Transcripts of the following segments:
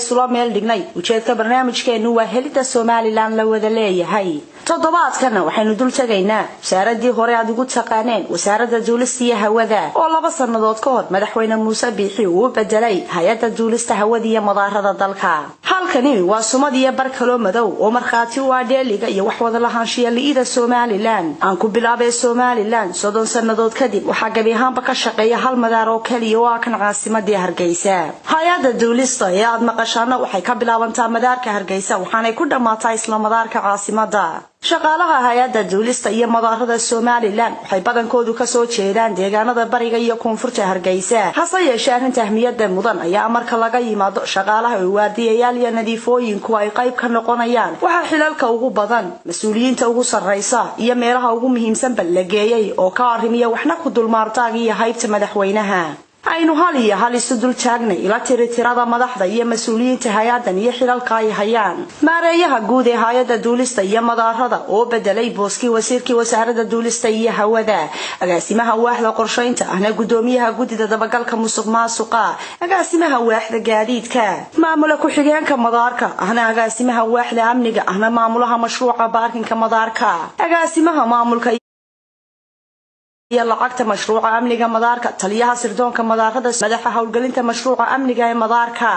Isula meel dhignay. Ujeedka barnaamijkeennu waa helidda Somaliland la wada leeyahay. Toddobaadkana waxaynu dul tegaynaa wasaaradii hore aad ugu taqaaneen Wasaaradda Duulista iyo Hawada, oo 2 sannadood ka hor Madaxweyne Muuse Biixi uu u bedelay Hay-adda Duulista Hawada iyo Madaarada dalka. Halkani waa sumad iyo bar kaloo madow oo markhaati u ah dheeliga iyo wax wada lahaanshiya li'ida Somaliland. Aan ku bilaabay Somaliland 30 sannadood kadib waxaa gebi ahaanba ka shaqeeya hal madaar oo keliya, oo ah kan caasimadii Hargeysa. Hay-adda duulista ee aad maqashaana waxay ka bilaabantaa madaarka Hargeysa, waxaanay ku dhammaataa isla madaarka caasimada. Shaqaalaha Hay-adda Duulista iyo Madaarada Somaliland waxay badankoodu kasoo jeedaan deegaanada bariga iyo koonfurta Hargeysa. Hase yeeshee, arrinta ahmiyada mudan ayaa marka laga yimaado shaqaalaha oo waardiyayaal iyo nadiifooyinku ay qayb ka noqonayaan, waxaa xilalka ugu badan, mas-uuliyiinta ugu sarraysa iyo meelaha ugu muhiimsanba la geeyey oo ka arrimiya waxna ku dulmaartaag iyo haybta madaxweynaha. Aynu hal iyo hal isu dul taagnay ila tiri tirada madaxda iyo mas-uuliyiinta hay-adan iyo xilalka ay hayaan. Maareeyaha guud ee Hay-adda Duulista iyo Madaarada, oo bedelay booskii wasiirkii Wasaaradda Duulista iyo Hawada, agaasimaha waaxda qorshaynta, ahna gudoomiyaha guddida dabagalka musuq maasuqa, agaasimaha waaxda gaadiidka, maamula ku-xigeenka madaarka, ahna agaasimaha waaxda amniga, ahna maamulaha mashruuca baarkinka madaarka, agaasimaha maamulka iyo lacagta mashruuca amniga madaarka, taliyaha sirdoonka madaarada, madaxa howlgelinta mashruuca amniga ee madaarka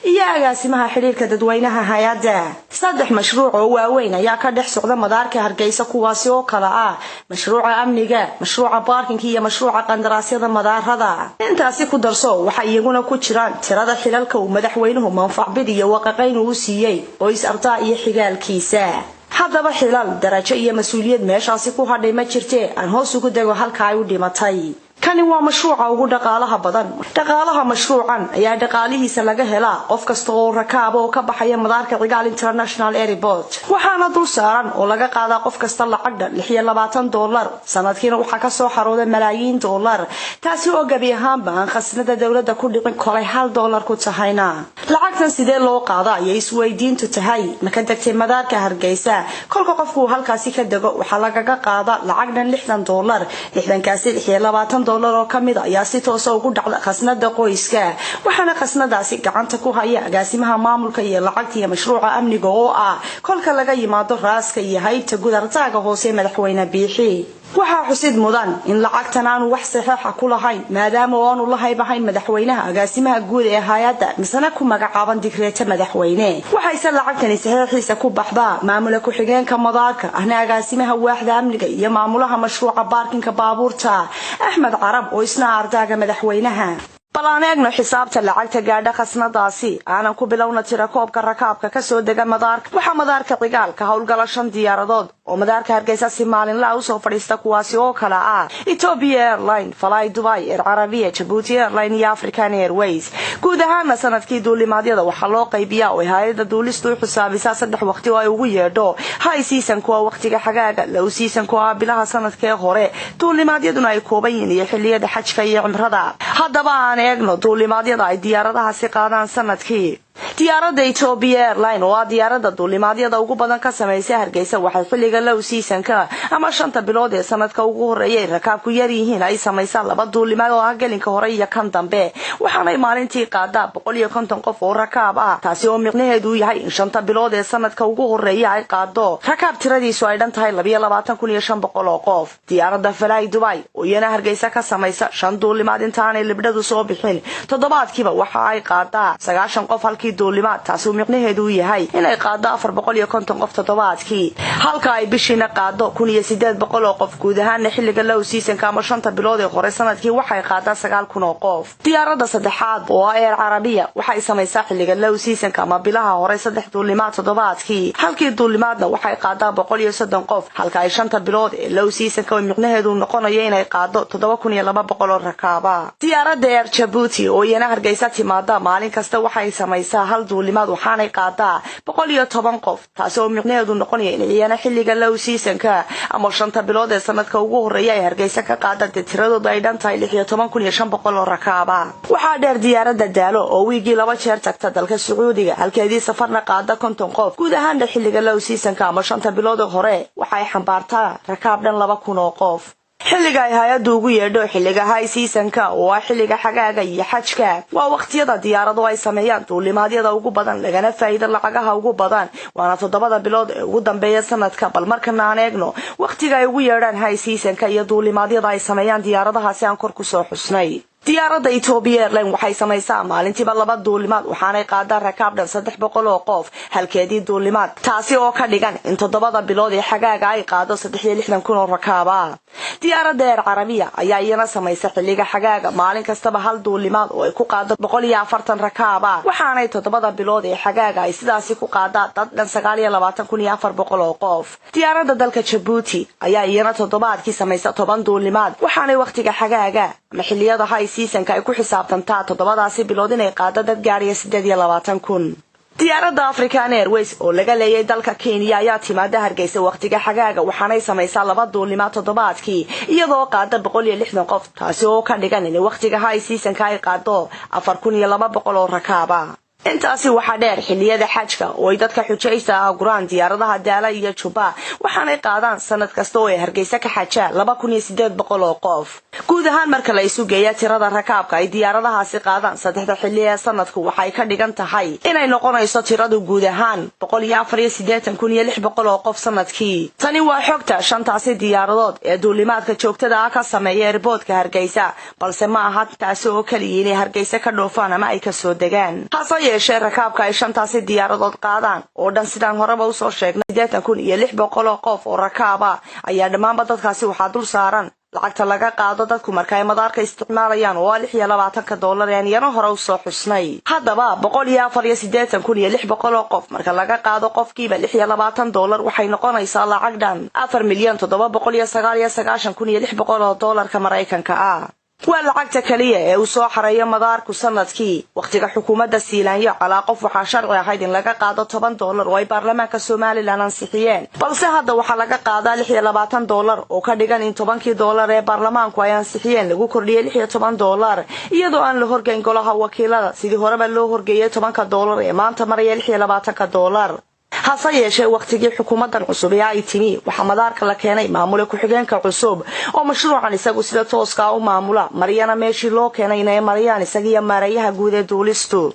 iyo agaasimaha xidhiirka dadweynaha hay-adda. Saddex mashruuc oo waaweyn ayaa ka dhex socda madaarka Hargeysa, kuwaasi oo kala ah mashruuca amniga, mashruuca baarkinka iyo mashruuca qandaraasyada madaarada. Intaasi ku darso, waxaa iyaguna ku jiraan tirada xilalka uu madaxweynuhu manfacbid iyo waqaqayn uu siiyey qoys, ardaa iyo xigaalkiisa. Haddaba xilal, darajo iyo mas-uuliyad meeshaasi ku hadhay ma jirtee, aan hoos ugu dego halka ay u dhimatay. Kani waa mashruuca ugu dhaqaalaha badan. Dhaqaalaha mashruucan ayaa dhaqaalihiisa laga helaa qof kasta oo rakaaba oo ka baxaya madaarka Cigaal International Airport, waxaana dul saaran oo laga qaadaa qof kasta lacag dhan $26. Sanadkiina waxaa kasoo xarooda malaayiin dollar, taasi oo gebi ahaanba aan khasnada dowladda ku dhicin, kolay $1 ku tahayna. Lacagtan sidee loo qaada ayay isweydiintu tahay. Ma ka degtay madaarka Hargeysa? Kolka qofku halkaasi ka dego waxaa lagaga qaada lacag dhan $60. Lixdankaasi, $26 oo kamid a ayaa si toosa ugu dhacda khasnada qoyska, waxaana khasnadaasi gacanta ku haya agaasimaha maamulka iyo lacagta iyo mashruuca amniga, oo ah kolka laga yimaado raaska iyo haybta guud ardaaga hoose Madaxweyne Biixi. Waxaa xusid mudan in lacagtan aanu wax saxeixa ku lahayn, maadaama oo aanu la hayb ahayn madaxweynaha agaasimaha guud ee hay-adda, misena ku magacaaban digreeto madaxweyne. Waxayse lacagtani saxeixiisa ku baxdaa maamula ku-xigeenka madaarka, ahna agaasimaha waaxda amniga, iyo maamulaha mashruuca baarkinka baabuurta, Axmed Carab, oo isna ardaaga madaxweynaha. Bal aan eegno xisaabta lacagta gaadha khasnadaasi. Aanan ku bilowna tirakoobka rakaabka kasoo dega madaarka. Waxaa madaarka Cigaal ka howlgala shan diyaaradood oo madaarka Hargeysa si maalinlaha usoo fadhiista, kuwaasi oo kala ah Ethiopia Airline, Fly Dubai, Air Carabiya, Jabuuti Airline iyo African Airways. Guud ahaana sanadkii duulimaadyada waxaa loo qaybiyaa oo hay-adda duulistu u xisaabisaa saddex waqti oo ay ugu yeedho high seasonku, waa waqtiga xagaaga, low seasonku ah bilaha sanadkee hore duulimaadyaduna ay kooban yihiin, iyo xiliyada xajka iyo cimrada. Haddaba aan eegno duulimaadyada ay diyaaradahaasi qaadaan sanadkii. Diyaaradda Ethiopia Airline, oo ah diyaaradda duulimaadyada ugu badan ka samaysa Hargeysa, waxay xilliga low seasonka ama 5ta bilood ee sanadka ugu horeeya ay rakaabku yar yihiin ay samaysaa laba duulimaad, oo ah gelinka hore iyo kan dambe, waxaanay maalintii qaadaa 150 qof oo rakaab ah, taasi oo micnaheedu yahay in 5ta bilood ee sanadka ugu horeeya ay qaado rakaab tiradiisu ay dhan tahay 22,500 oo qof. Diyaaradda Fly Dubai, oo iyana Hargeysa ka samaysa shan duulimaad intaanay libdhadu soo bixin toddobaadkiiba, waxa ay qaadaa 90 qof halkii duulimaad, taasi uu micnaheedu yahay inay qaado 450 qof toddobaadkii, halka ay bishiina qaado 1800 oo qof. Guud ahaana xilliga low seasonka ama 5ta bilood ee hore sanadkii waxay qaadaa 9000 oo qof. Diyaaradda saddexaad, oo ah Air Carabiya, waxay samaysaa xilliga low seasonka ama bilaha hore saddex duulimaad toddobaadkii, halkii duulimaadna waxay qaadaa 130 qof, halka ay 5ta bilood ee low seasonka oo micnaheedu noqonayo inay qaado 7200 oo rakaaba. Diyaaradda Air Jabuuti, oo iyana Hargeysa timaada maalin kasta, waxay samaysaa hal duulimaad, waxaanay qaadaa 110 qof, taasi oo micnaheedu noqonaya in iyana xilliga low seasonka ama 5ta bilood ee sanadka ugu horeeya ay Hargeysa ka qaada dee tiradoodu ay dhan tahay 16,500 oo rakaaba. Waxaa dheer diyaaradda Daalo, oo wiigii laba jeer tagta dalka Sacuudiga, halkeedii safarna qaada 50 qof. Guud ahaana xilliga low seasonka ama 5ta bilood ee hore waxay xambaartaa rakaab dhan 2000 oo qof. Xilliga ay hay-addu ugu yeedho xilliga high seasonka, oo ah xilliga xagaaga iyo xajka, waa wakhtiyada diyaaradu ay sameeyaan duulimaadyada ugu badan, lagana faa'iido lacagaha ugu badan, waana 7da bilood ee ugu dambeeya sanadka. Bal markana aan eegno wakhtiga ay ugu yeedhaan high seasonka iyo duulimaadyada ay sameeyaan diyaaradahaasi aan kor kusoo xusnay. Diyaaradda Ethiopia Airline waxay samaysaa maalintiiba laba duulimaad, waxaanay qaadaa rakaab dhan 300 oo qof halkeedii duulimaad, taasi oo ka dhigan in 7da bilood ee xagaaga ay qaado 63,000 oo rakaaba. Diyaaradda Air Carabiya ayaa iyana samaysa xilliga xagaaga maalin kastaba hal duulimaad oo ay ku qaado 140 rakaaba, waxaanay 7da bilood ee xagaaga ay sidaasi ku qaadaa dad dhan 29,400 oo qof. Diyaaradda dalka Jabuuti ayaa iyana toddobaadkii samaysa 10 duulimaad, waxaanay wakhtiga xagaaga ama xilliyada high seasonka ay ku xisaabtantaa 7daasi bilood inay qaado dad gaadhaya 28,000. Diyaaradda African Airways oo laga leeyay dalka Kenya ayaa timaada Hargeysa wakhtiga xagaaga, waxaanay samaysaa laba duulimaad toddobaadkii, iyadoo qaada 160 qof, taasi oo ka dhigan in wakhtiga high seasonka ay qaado 4,200 oo rakaaba. Intaasi waxaa dheer xilliyada xajka oo ay dadka xujaysta ah guraan diyaaradaha Daala iyo Juba, waxaanay qaadaan sanad kasta oo ay Hargeysa ka xajaan 2,800 oo qof. Guud ahaan, marka la isu geeya tirada rakaabka ay diyaaradahaasi qaadaan saddexda xilli ee sanadku, waxay ka dhigan tahay inay noqonayso tiradu guud ahaan 184,600 oo qof sanadkii. Tani waa xogta shantaasi diyaaradood ee duulimaadka joogtada ah ka sameeya airportka Hargeysa, balse ma aha taasi oo keliya inay Hargeysa ka dhoofaan ama ay kasoo degaan. Hase yeeshee, rakaabka ay shantaasi diyaaradood qaadaan oo dhan, sidaan horeba usoo sheegnay, 80,600 oo qof oo rakaaba ayaa dhammaanba dadkaasi waxaa dul saaran lacagta laga qaado dadku marka ay madaarka isticmaalayaan, oo ah 26-ka doolar ee aan iyana hore usoo xusnay. Haddaba, 184,600 oo qof marka laga qaado qofkiiba $26, waxay noqonaysaa lacag dhan 4,799,600 oo doolarka Maraykanka ah. Waa lacagta kaliya ee uu soo xareeyo madaarku sanadkii. Wakhtiga xukuumadda Siilaanyo, calaa qof waxaa sharci ahayd in laga qaado $10 oo ay baarlamaanka Somalilan ansixiyeen, balse hadda waxaa laga qaadaa $26, oo ka dhigan in 10-kii doolar ee baarlamaanku ay ansixiyeen lagu kordhiyey $16, iyadoo aan la horgeyn golaha wakiilada sidii horeba loo horgeeyay 10-ka doolar ee maanta maraya $26-ka. Hase yeeshee, wakhtigii xukuumadan cusub ee ay timi, waxaa madaarka la keenay maamule ku-xigeenka cusub oo mashruucan isagu sida tooskaa u maamula, mariyana meeshii loo keenay inay mariyaan isagiyo maareeyaha guud ee duulistu.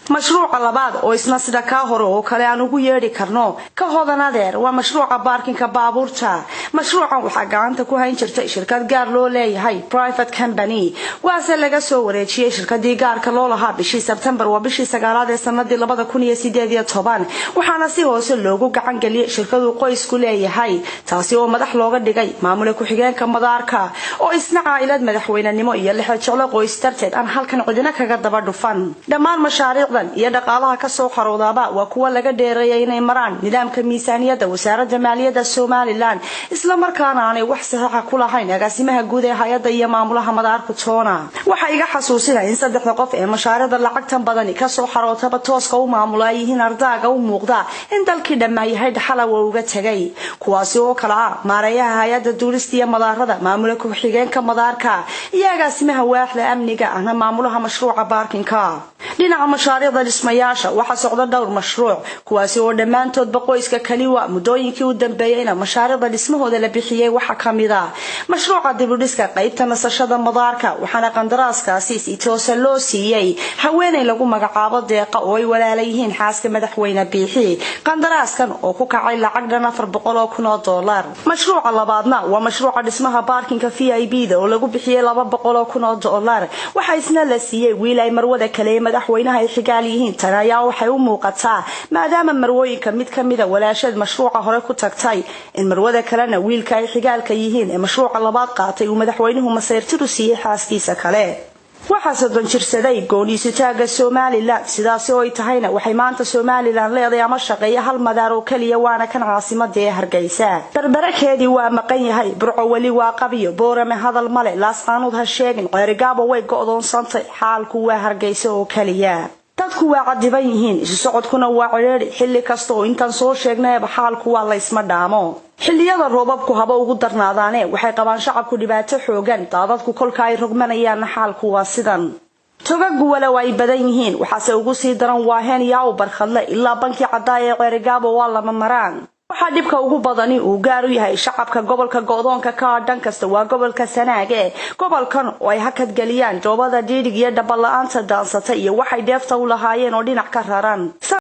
Mashruuca labaad, oo isna sida kaa hore oo kale aan ugu yeedhi karno ka hodan adeer, waa mashruuca parkingka baabuurta. Mashruucan waxaa gacanta ku hayn jirtay shirkad gaar loo leeyahay, private company, waase laga soo wareejiyey shirkadii gaarka loo lahaa bishii Sebtembar, waa bishii sagaalaad ee sanadii 2018, waxaana si hoose loogu gacan geliyey shirkaduu qoysku leeyahay, taasi oo madax looga dhigay maamule ku-xigeenka madaarka, oo isna caailad madaxweynenimo iyo lixda jeclo qoys darteed aan halkan cidina kaga daba dhufan. Dhammaan mashaariicdan iyo dhaqaalaha kasoo xaroodaaba waa kuwa laga dheereeyay inay maraan nidaamka miisaaniyadda Wasaaradda Maaliyadda Somalilan, isla markaana aanay wax saxiixa ku lahayn agaasimaha guud ee hay-adda iyo maamulaha madaarku toona. Waxaa iga xasuusinaya in saddexda qof ee mashaariicda lacagtan badani kasoo xarootaba tooska u maamula ay yihiin ardaaga u muuqda in dalkii dhammaa yahay dhaxalawa uga tegay, kuwaasi oo kale ah maareeyaha hay-adda duulista iyo madaarada, maamula ku-xigeenka madaarka iyo agaasimaha waaxda amniga, ahna maamulaha mashruuca parkingka. Dhinaca mashaariicda dhismayaasha, waxaa socda dhowr mashruuc, kuwaasi oo dhammaantoodba qoyska Kaliwa muddooyinkii u dambeeyeyna mashaariicda dhismahooda la bixiyey. Waxaa kamid a mashruuca dibudhiska qaybta nasashada madaarka, waxaana qandaraaskaasi si toosa loo siiyey haweeney lagu magacaabo Deeqa, oo ay walaala yihiin xaaska madaxweyne Biixi, qandaraaskan oo ku kacay lacag dhan $400,000. Mashruuca labaadna waa mashruuca dhismaha parkingka VIP da oo lagu bixiyey $200,000. Waxaa isna la siiyey wiil ay marwada kale ee madaxweynaha ay xigaal yihiin. Tan ayaa waxay u muuqataa, maadaama marwooyinka mid ka mida walaasheed mashruuca hore ku tagtay, in marwada kalena wiilka ay xigaalka yihiin ee mashruuca labaad qaatay uu madaxweynuhu masayrtiru siiyey xaaskiisa kale. Waxaa 30 jirsaday gooniisutaaga Somalilan. Sidaasi oo ay tahayna, waxay maanta Somalilan leedahay ama shaqeeya hal madaar oo keliya, waana kan caasimada ee Hargeysa. Berberakeedii waa maqan yahay, Burco weli waa qabiyo, Boorame hadal male, Laascaanood ha sheegin, Ceerigaabo way go'doonsantay. Xaalku waa Hargeysa oo keliya. Dadku waa cadiban yihiin, isu socodkuna waa cidhiidhi xilli kasta oo intaan soo sheegnayba xaalku waa laysma dhaamo. Xilliyada roobabku haba ugu darnaadaane, waxay qabaan shacabku dhibaato xoogan. Daadadku kolka ay rogmanayaanna xaalku waa sidan. Togagu walow ay badan yihiin, waxaase ugu sii daran Waaheen iyo Aw Barkhadle ilaa bankii caddaa ee Ceerigaabo waa lama maraan. Waxaa dhibka ugu badani uu gaar u yahay shacabka gobolka go'doonka ka ah dhan kasta, waa gobolka Sanaage. Gobolkan oo ay hakadgeliyaan joobada dhiidhig iyo dhabala'aanta daansata iyo waxay dheefta u lahaayeen oo dhinac ka raran.